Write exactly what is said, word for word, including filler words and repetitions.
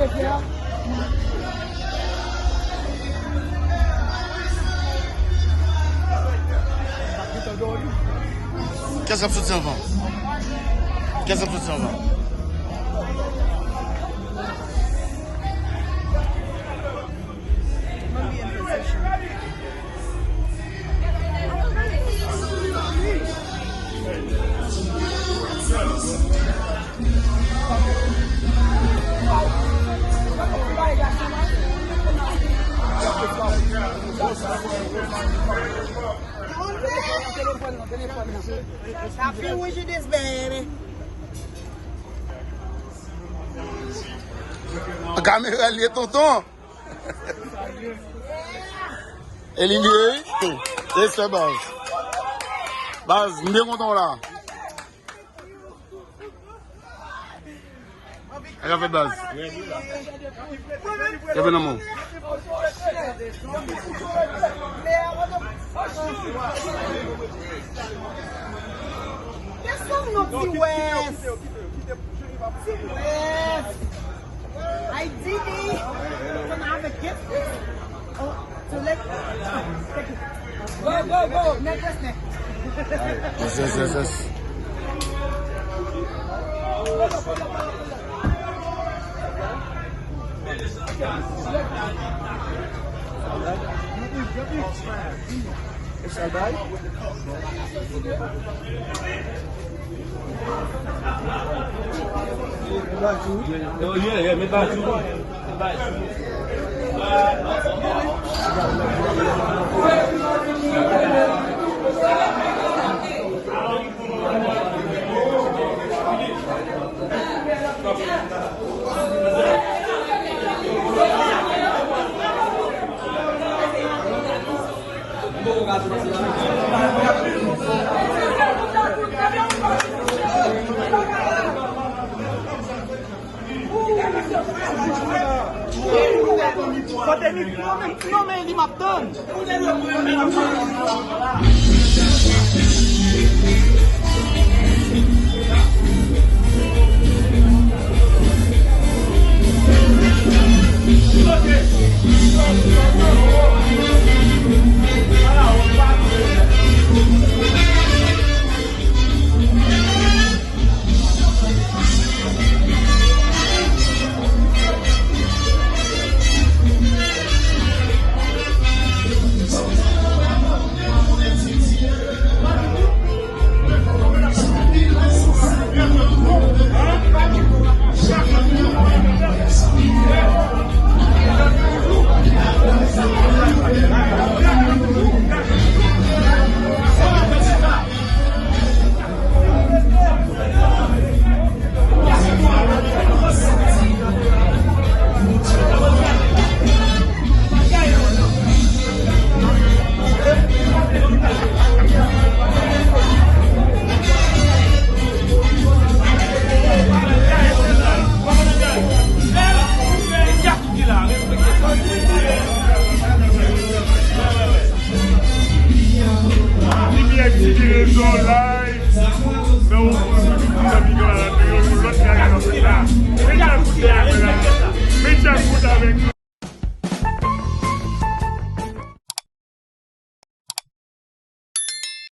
Kiyès k ap soti anvan? Kiyès k ap soti anvan? Sa pi wouj, this baby. Kamera l ye, tonton. E li li ye, wi. E se baz. Baz, m byen kontan w la. Sa k ap fèt, baz? Kenbe nan men w. Get some no T West. T West. I D D. Can I have a gift, please? Oh, to let. Thank you. Go, go, go. Next, next, next. Yes, yes, yes, yes. Oh, yeah, yeah, mi pa sou. Kote mikwo, men, non, men li m ap tann.